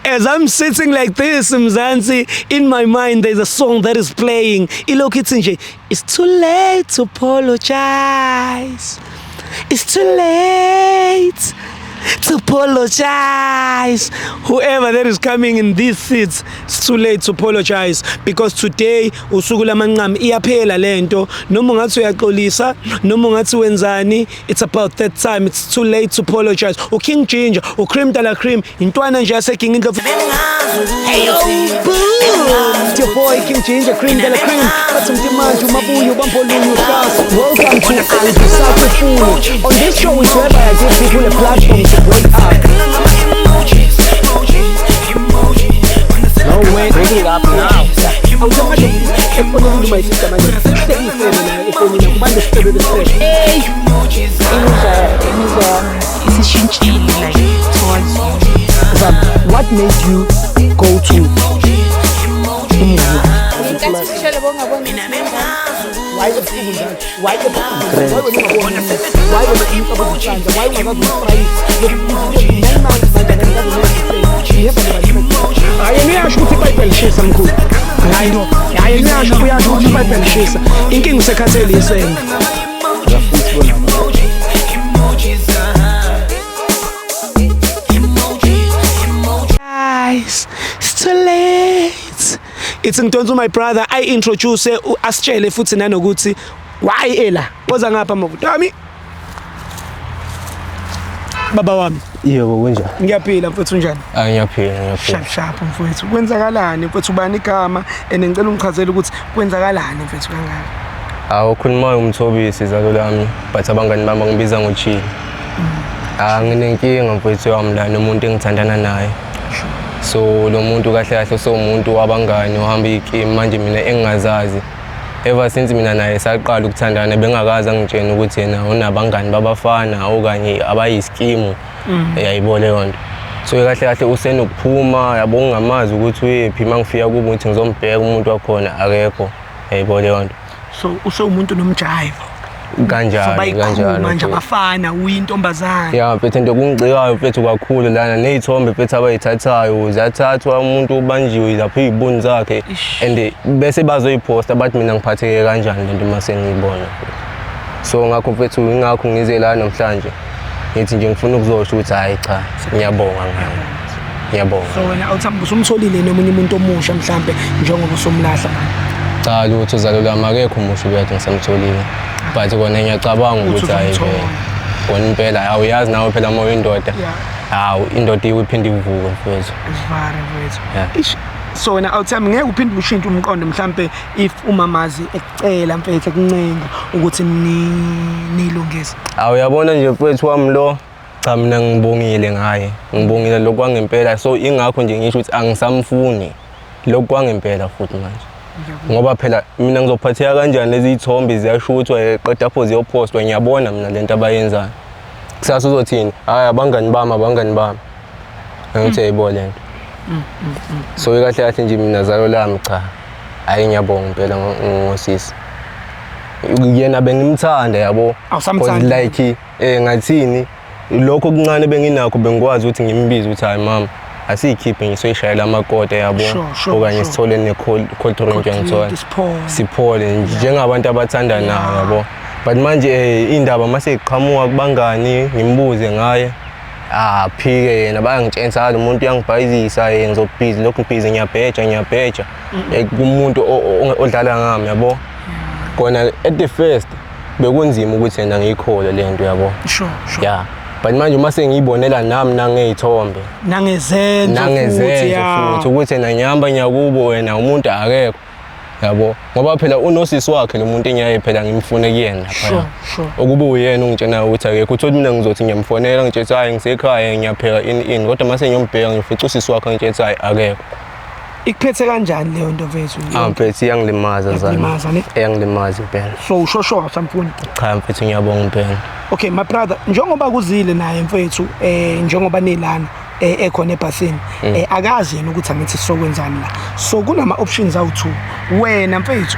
As I'm sitting like this, Mzansi, in my mind there's a song that is playing. Ilokhu ithi nje, it's too late to apologize. It's too late to apologize. Whoever that is coming in these seats, it's too late to apologize because today usuku lamanqamu iyaphela lento. Noma ungathi uyaxolisa, noma ungathi wenzani, it's about that time. It's too late to apologize. UKing Ginger, uCream de la Cream, intwana nje yaseGing Indlovu. Hey yo, boom! It's your boy King Ginger, Cream de la Cream. Bathi mntimanje umabuyo bambolunye uhlasa. Welcome to Angisakufuni. On this show is whereby I give people a platform to break up. No way, bring it up now. Awusamanje efonini my sister manje. Hlekisele la efonini kubantu isifebe besifebe. Imizwa yami isishintshile like towards you. Zam, what made you go to umngani? Ngenkathi ngishele bongaboni. Why ebusuku njalo? Why ebusuku? Why wena ungaboni? Why wena umcabuza isandla? Why ungakaze umfrayise? 9 months manje akakaze. Hayi yena uyasho ukuthi iBhayibheli lishisa mkhulu. Hayi hayi yena uyasho uyasho ukuthi iBhayibheli lishisa. Inkinga usekhathele isende. Guys, it's too late. It's ngidonsa my brother I introduce asitshele futhi nanokuthi why ela. Woza ngapha mavuto wami. Baba wami, Yebo kunjani? ngiyaphila mfethu unjani? Ah ngiyaphila ngiyaphila. Sharp sharp mfethu. Kwenzakalani mfethu ubani igama and ngicela ungichazele ukuthi kwenzakalani mfethu kangaka. Awu khulumayo umthobisi izalo lami but abangani bami bangibiza ngoChili. Ah nginenkinga mfethu wami la nomuntu engithandana naye. So lo muntu kahle kahle usewumuntu wabangani uhamba ikimu manje mina engingazazi. Ever since mina naye saqala ukuthandana bengakaze angitshena ukuthi yena unabangani babafana okanye abayiskimu. Yayibo leyo nto. So kahle kahle usenokuphuma yabo ngingamazi ukuthi uyephi mangifika kubo ukuthi ngizombheka umuntu wakhona akekho. Yayibo leyo nto. So usewumuntu nomjive. So Kanjalo bayikhulu kanjalo. manje mfethu. abafana uyintombazana. Ya mfethu into okungicikayo mfethu kakhulu lana ney'thombe mfethu abayithathayo ziyathathwa umuntu ubanjiwe lapho iy'buni zakhe Ish. and bese bazoyiphosta bathi mina ngiphatheke kanjani lento uma sengiyibona mfethu. So ngakho mfethu ingakho ngize la namhlanje ngithi nje ngifuna ukuzosho ukuthi hhayi cha ngiyabonga ngayo ngiyabonga. So wena awuthamba usumtholile nomunye umuntu omusha mhlambe njengoba usumlahla manje. Cha lutho zalo lami akekho umusha ubekade ngisamtholile but kona ngiyacabanga Uthi ukuthi hhayi uzomthola. vele kona impela awuyazi nawe phela uma uyindoda Yeah. hawu indoda iwe iphinde ivuke mfethu. Isivare mfethu. Yeah. Ish. So wena awuthami ngeke uphinde ushintshe umqondo mhlambe if umamazi ekucela mfethu ekuncenga ukuthi ni nilungise. Awu uyabona nje mfethu wami lo cha mina ngibongile ngaye ngibongile lokhu kwangempela so ingakho nje ngisho ukuthi angisamfuni lokhu kwangempela futhi manje ngoba phela mina ngizophatheka kanjani lezi iy'thombe ziyashuthwa qeda lapho ziyophostwa ngiyabona mina lento abayenzayo kusasa uzothini hhayi abangani bami abangani bami angithi uyayibona lento so kahle kahle nje mina zalo lami cha hhayi ngiyabonga impela ngosisi yena bengimthanda yabo Awusamthandi? 'Cause like ngathini lokho okuncane benginakho bengikwazi ukuthi ngimbize ukuthi hayi mama asiyikhiphe ngisoyishayela amakota yabo Sure, okanye sure. sithole ne-cold cold drink Cold drink, ngithola siphole. siphole njengabantu abathandanayo yabo but manje indaba mase iqhamuka kubangani ngimbuze ngaye ah phike yena bayangitshela lo muntu uyangibhayizisa ngizobhizi lokhu ngibhizi ngiyabheja ngiyabheja kumuntu odlala ngami yabo kona at the first bekunzima ukuthi yena ngiyikholwe le nto yabo Sure, sure. yeah but manje uma sengiyibonela nami nangey'thombe Nangezenzo futhi nangezenzo ya. futhi ukuthi yena ngihamba ngiyakubo wena umuntu akekho yabo ngoba phela unosisi wakhe lo muntu engiyaye phela ngimfune kuyena laphaya. Sure, sure. Okuba uyena ongitshenayo ukuthi akekho uthole mina ngizothi ngiyamfonela ngitshe hayi ngisekhaya ngiyapheka ini ini kodwa mase ngiyombheka ngifica usisi wakhe ngitshe hayi akekho. Ikuphethe kanjani leyo nto mfethu? Ah mfethu iyangilimaza zami. Iyangilimaza, ne? Iyangilimaza impela. So usho sure awusamfuni? Cha mfethu ngiyabonga impela. Okay my brother, njengoba kuzile naye mfethu njengoba nilana ekhona ebhasini akazi yena ukuthi angithi sokwenzani la. So kunama options awu2. Wena mfethu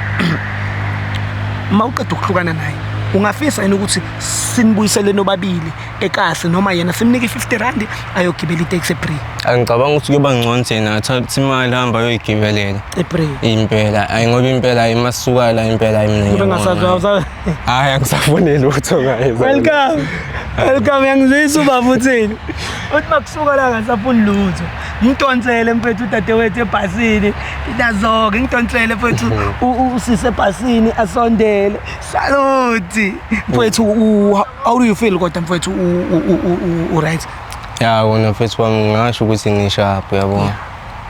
mawuqeda ukuhlukana naye Ungafisa yini ukuthi sinibuyisele nobabili ekasi noma yena simnike i-50 rand ayogibela iteksi eBree? Angicabanga ukuthi kuyoba ngcono thina athathe imali hamba ayoyigibelela. EBree. Impela, ayi ngoba impela ayi masuka la impela ayi mina. Kube ngiyabonga. ngasazi. Hayi angisafuni lutho ngaye. Welcome. Welcome, yangizwisa ubaba uthini. Uthi makusuka la ngasafuni lutho. Ngidonsele mfethu udadewethu ebhasini. Nazoke ngidonsele mfethu usise ebhasini asondele. Salute. Mfethu how do you feel kodwa mfethu u right? Ya wona mfethu wami ngingasho ukuthi ngisharp yabo.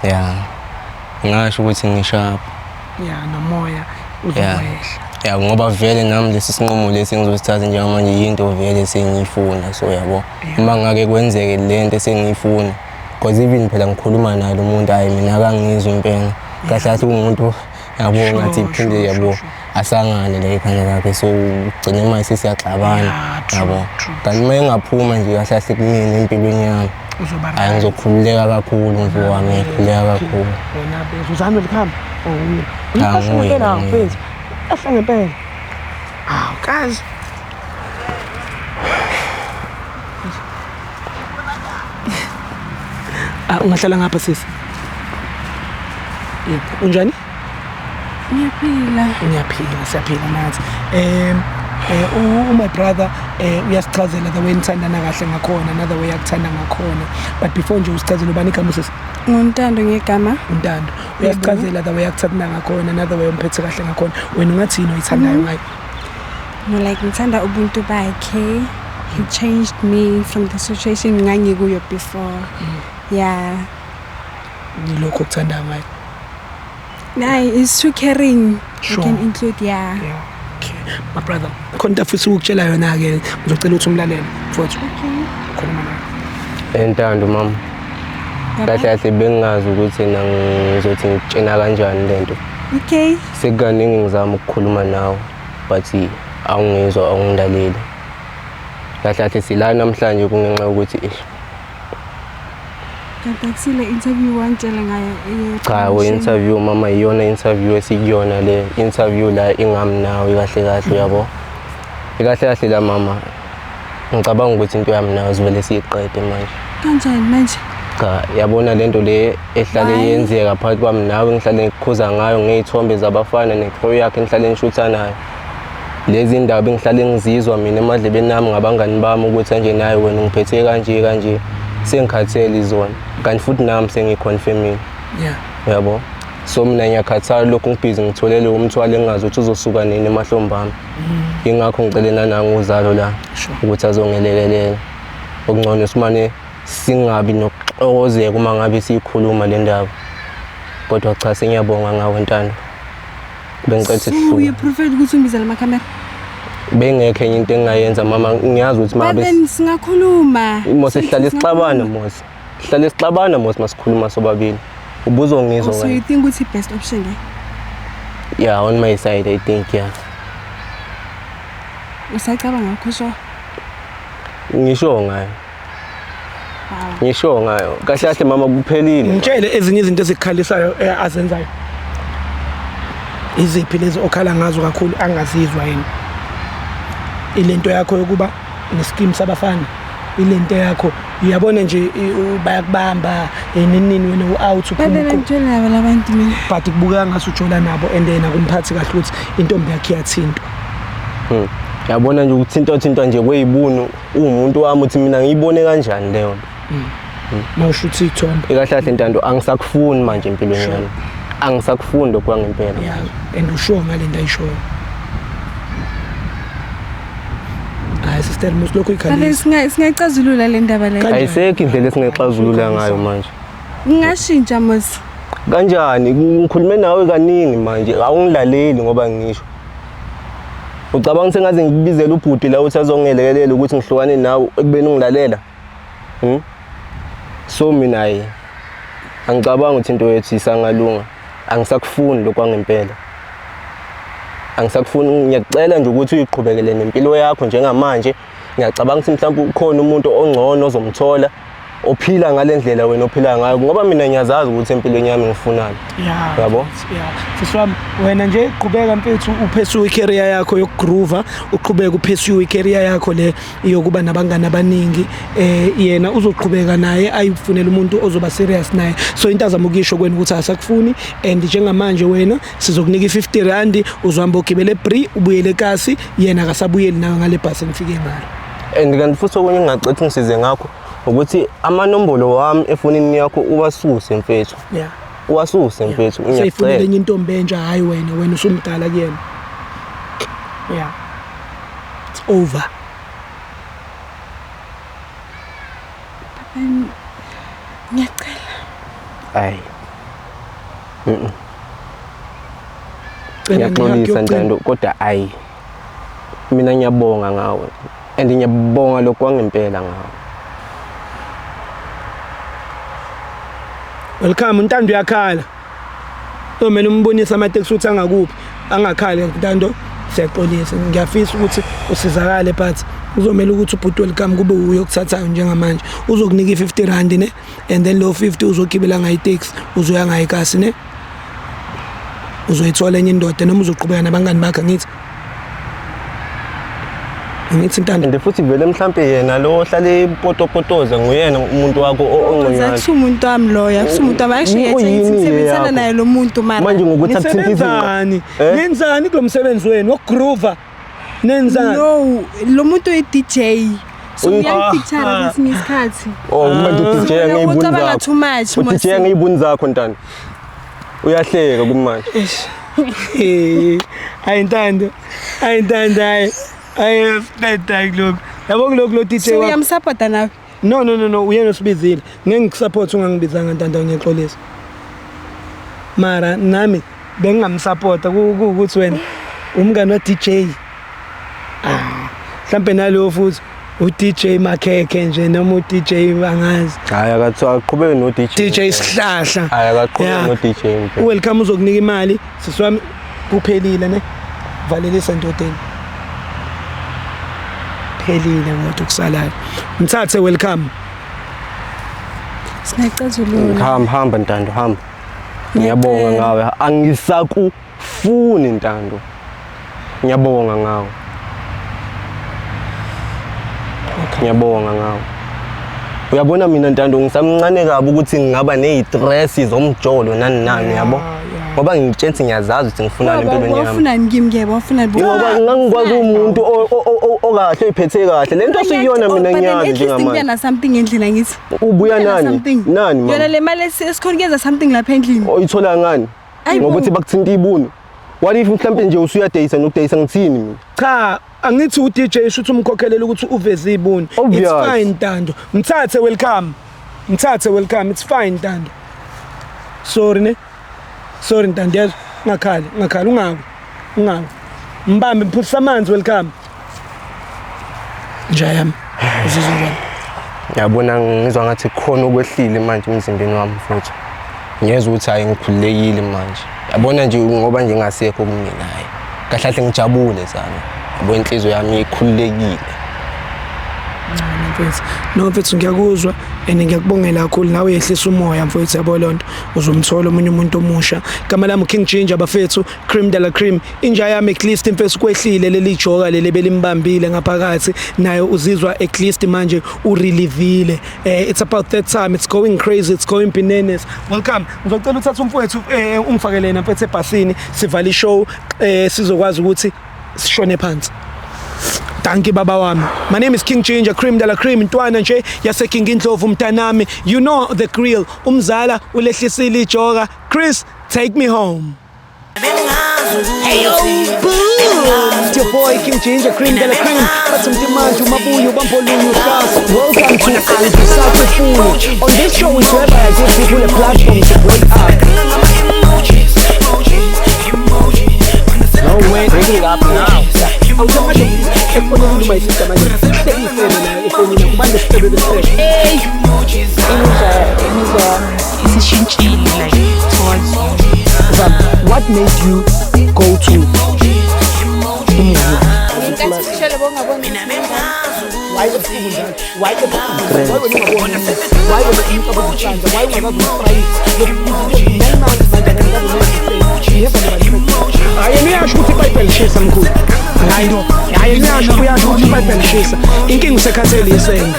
Ya. Ngingasho ukuthi ngisharp. Yeah, nomoya uzokwehla. Ya ngoba vele nami lesi sinqumo lesi engizosithatha njengamanje yinto vele sengiyifuna so yabo. Uma ngake kwenzeke lento esengiyifuna because even phela ngikhuluma naye lo muntu hayi mina akangizwa impela. Kahle kahle umuntu yabo ngathi phinde yabo asangane la ekhanda lakhe so ugcine manje sesiyaxabana yabo. Kanti uma engaphuma nje kahle kahle kumina empilweni yami Uzoba hayi ngizokhululeka kakhulu mfo wami, ngikhululeka kakhulu. Wena bese uzame likhamba. Oh, Ah, uyahle ngempela nguye. mfethu. Ahle ngempela. Awu kazi. Ah, ungahlala ngapha sisi. Yebo, unjani? Ngiyaphila. Ngiyaphila, siyaphila nathi. My brother uyasichazela the way nithandana kahle ngakhona, another way akuthanda ngakhona. But before nje usichazele ubani igama sisi? Nguntando ngegama. Untando. Uyasichazela the way akuthanda ngakhona, another way umphethe kahle ngakhona. Wena ungathi yini oyithandayo ngaye? No, like ngithanda ubuntu bakhe. He changed me from the situation ngangikuyo before. Yeah. Yilokho okuthandayo ngaye. Nah, it's too caring. Sure. I can include, yeah. Yeah. Okay. My brother, khona into afisa ukukutshela yona ke, ngizocela ukuthi umlalele mfowethu. Okay. Khuluma naye. Entando mama. Kahle kahle bengingazi ukuthi na ngizothi ngikutshena kanjani lento. Okay. Sekukaningi ngizama ukukhuluma nawe but awungizwa, awungilaleli. Kahle kahle sila namhlanje kungenxa yokuthi ish. Kanti le interview wangitshela ngayo. Cha, we interview mama iyona interview esiyona le interview la ingami nawe kahle kahle uyabo. Kahle kahle la mama. Ngicabanga ukuthi into yami nawe sivele siyiqede manje. Kanjani manje? Cha, yabona lento le ehlale yenzeka phakathi kwami nawe ngihlale ngikukhuza ngayo ngey'thombe zabafana ne-crew yakhe ngihlale ngishutha nayo. Lezi ndaba engihlale ngizizwa mina emadlebeni ami ngabangani bami ukuthi nje naye wena ungiphethe kanje kanje sengikhathele izona. Kanti futhi nami sengiyiconfirmile. Yeah. Yabo. So mina ngiyakhathala lokhu ngibhizi ngitholele umthwalo engingazi ukuthi uzosuka nini emahlombe ami. Ingakho ngicele nanangu uzalo la ukuthi azongelekelela. Okungcono simane singabi nokuxokozeka uma ngabe siyikhuluma le ndaba. Kodwa cha sengiyabonga ngawe Ntando. Bengicela So sihluke. you prefer ukuthi ungibizele amakhamera? Bengekho enye into engingayenza mama, ngiyazi ukuthi But mabe then singakhuluma. Mose sihlale sixabana Mose. Sihlale sixabana Mose masikhuluma sobabili. Ubuzongizwa So you wena. think ukuthi best option le? Yeah, on my side I think yeah. Usacabanga ngakho sho? Ngisho ngayo. Ngisho ngayo. Kahle kahle mama kuphelile. Ngitshele ezinye izinto ezikukhalisayo azenzayo. Iziphi lezi okhala ngazo kakhulu angazizwa yini? Ilento yakho yokuba neskim sabafana. Ilento yakho uyabona nje bayakubamba nini wena u-out But then uphuma. ngitshela nabo labantu mina. But kubukeka ngathi ujola nabo and then akumphathi kahle ukuthi intombi yakhe iyathintwa. Yabona nje ukuthintwa thintwa nje kweyibunu umuntu wami uthi mina ngiyibone kanjani leyo nto. Mawusho uthi ithombe. Ikahle kahle Ntando angisakufuni manje empilweni yami. Angisakufuni lokhu kwangempela. Yeah, and usho ngale nto ayishoyo. Hayi sister mos lokho But ikhalisa. singayicazulula le ndaba le. Ayisekho indlela esingayixazulula ngayo manje. Ngingashintsha mos. Kanjani? Ngikhulume nawe kaningi manje awungilaleli ngoba ngisho. Ucabanga sengaze ngikubizele ubhuti la uthi azongelekelela ukuthi ngihlukane nawe ekubeni ungilalela? So mina hayi angicabanga ukuthi into yethu isangalunga. Angisakufuni lokho kwangempela. Angisakufuni, ngiyakucela nje ukuthi uyiqhubekele nempilo yakho njengamanje. Ngiyacabanga ukuthi mhlawumbe ukhona umuntu ongcono ozomthola. Ophila ngale ndlela wena ophila ngayo, ngoba mina ngiyazazi ukuthi empilweni yami ngifunani. Yeah. Yabo? Yeah. Sisi wami, wena nje qhubeka mfethu upursue i-career yakho yokugroova, uqhubeke upursue i-career yakho le yokuba nabangani abaningi. Yena uzoqhubeka naye ayifunele umuntu ozoba serious naye. So into azama ukuyisho kwena ukuthi asakufuni, and njengamanje wena sizokunika i-50 rand, uzohamba ugibele eBree ubuyele eKasi, yena akasabuyeli nawe ngale bhasi enifike ngalo. And kanti futhi okunye engingacela ungisize ngakho ukuthi amanombolo wami efonini yakho uwasuse mfethu. Yeah. Uwasuse mfethu, Seyifunele ngiyacela. enye intombi entsha, hayi wena, wena usumdala kuyena. Yeah. It's over. Ngiyacela. Hayi. Cela Ngiyaxolisa ngiyakuyocela. Ntando, kodwa ayi. Mina ngiyabonga ngawe. And ngiyabonga lokho kwangempela ngawe. Welcome, Ntando uyakhala. Kumele umbonise amateksi ukuthi angakuphi, angakhali Ntando. Siyaxolisa. Ngiyafisa ukuthi usizakale, but uzomela ukuthi ubhuti Welcome kube uye okuthathayo njengamanje. Uzokunika i-50 rand ne, and then lo 50 uzogibela ngayo itaxi, uzoya ngayo eKasi ne. Uzoyithola enye indoda noma uzoqhubeka nabangani bakhe, angithi? Angithi Ntando? And futhi vele mhlambe yena lo ohlale epotopotoza nguyena umuntu wakho ongconywana. Akusiwo umuntu wami loyo, akusiwo umuntu wami. Actually, Uyini ngithi ngisebenzisana yakho? naye lo muntu mara. Manje ngokuthi akuthinte izinqa. Nisebenzani? Eh? Nenzani kulo msebenzi wenu wokugroova? Nenzani? No, lo muntu uyi-DJ. So uyangipicture Ah. kwesinye isikhathi. Oh, manje u-DJ So, ngeyibuni ucabanga zakho. too much, U-DJ Mose. ngeyibuni zakho Ntando. Uyahleka kumanje. Eh, hayi Ntando. Hayi Ntando, hayi. Hayi qeda kulokhu. Yabo kulokhu lo DJ So wakho. uyamsupporta nawe? No no no no, uyena osibizile. Ngeke ngikusupport ungangibizanga Ntando, ngiyaxolisa. Mara nami bengingamsupporta ukuthi wena umngani wa DJ. Ah, mhlambe nalo futhi u DJ Makhekhe nje noma u DJ angazi. Hayi akathiwa aqhubeke no DJ. DJ Sihlahla. Hayi akaqhubeke Yeah. no DJ mfethu. Welcome, uzokunika imali sisi wami, kuphelile ne. Valelisa ndodeni. Phelile kodwa kusalayo. Mthathe Welcome. Singacazulula. Hamba hamba Ntando, hamba. Ngiyabonga ngawe. Angisakufuni Ntando. Ngiyabonga ngawe. Ngiyabonga ngawe. Uyabona mina Ntando ngisamncane kabi ukuthi ngingaba nezistress zomjolo nani nani, yabo. Ngoba ngitshela ukuthi ngiyazazi ukuthi ngifunani empilweni yami. Wafunani kimi ke, wafunani? Ngoba ngangikwazi umuntu okahle oyiphethe kahle. Lento osuyiyona mina ngiyazi njengamanje. na something endlini angithi. Ubuya Kuya na nani? something. Nani mama? Yona le mali esikhona kuyenza something lapha endlini. Oyithola ngani? Ayi bo. Ngokuthi bakuthinta ibunu. What if mhlambe nje usuyadayisa nokudayisa, ngithini mina? Cha, angithi u DJ shuthi umkhokhelele ukuthi uveze ibuni. It's Obvious. fine Ntando. Mthathe Welcome. Mthathe Welcome, it's fine Ntando. Sorry ne. Sorry Ntando, yazi ungakhali, ungakhali, ungawi. Ungawi. Mbambe mphuzisa amanzi Welcome. Nja yami. Uzizwa njani? Yabona ngizwa ngathi kukhona okwehlile manje emzimbeni wami futhi. Ngiyezwa ukuthi hayi ngikhululekile manje. Yabona nje ngoba nje ngasekho kumina hayi. Kahle kahle ngijabule zami. Yabo inhliziyo yami ikhululekile. Mfethu. No mfethu, ngiyakuzwa and ngiyakubongela kakhulu, nawe yehlisa umoya mfethu, yabo lonto uzomthola omunye umuntu omusha. Igama lami King Ginger bafethu, cream de la cream. Inja yami at least mfethu kwehlile leli joka leli belimbambile ngaphakathi, naye uzizwa at least manje urelievile. It's about that time, it's going crazy, it's going bananas. Welcome, ngizocela uthathe umfowethu, ungifakele yena mfethu ebhasini, sivale ishow, sizokwazi ukuthi sishone phansi. Dankie baba wami. My name is King Ginger, cream de la cream, ntwana nje yase King Indlovu mntanami. You know the grill. Umzala ulehlisile ijoka. Chris, take me home. Hey yo, boom! It's your boy King Ginger, cream de la cream. Bathi mtimanje umabuyo bambolunye uhlasa. Welcome to Angisakufuni. On this show is where I give people a platform to break up. No way. Bring it up now. Awusamanje efonini uma isister manje. Sekuyifebe nayo efonini kubantu isifebe besifebe. Imizwa yami isishintshile like towards you. Zam, what made you go to umuzi? Ngenkathi ushele bongaboni. Why Why ebuhlungu njalo? Why ebuhlungu? Why wena ungaboni? Why wena umcabango uthanda? Why ungakazi ukusprayisa? 9 months manje akakazi. Hayi, niyasho ukuthi iBhayibheli lishisa, mkhulu. Hayi, hayi, niyasho, uyasho ukuthi iBhayibheli lishisa. Inkinga usekhathele isende.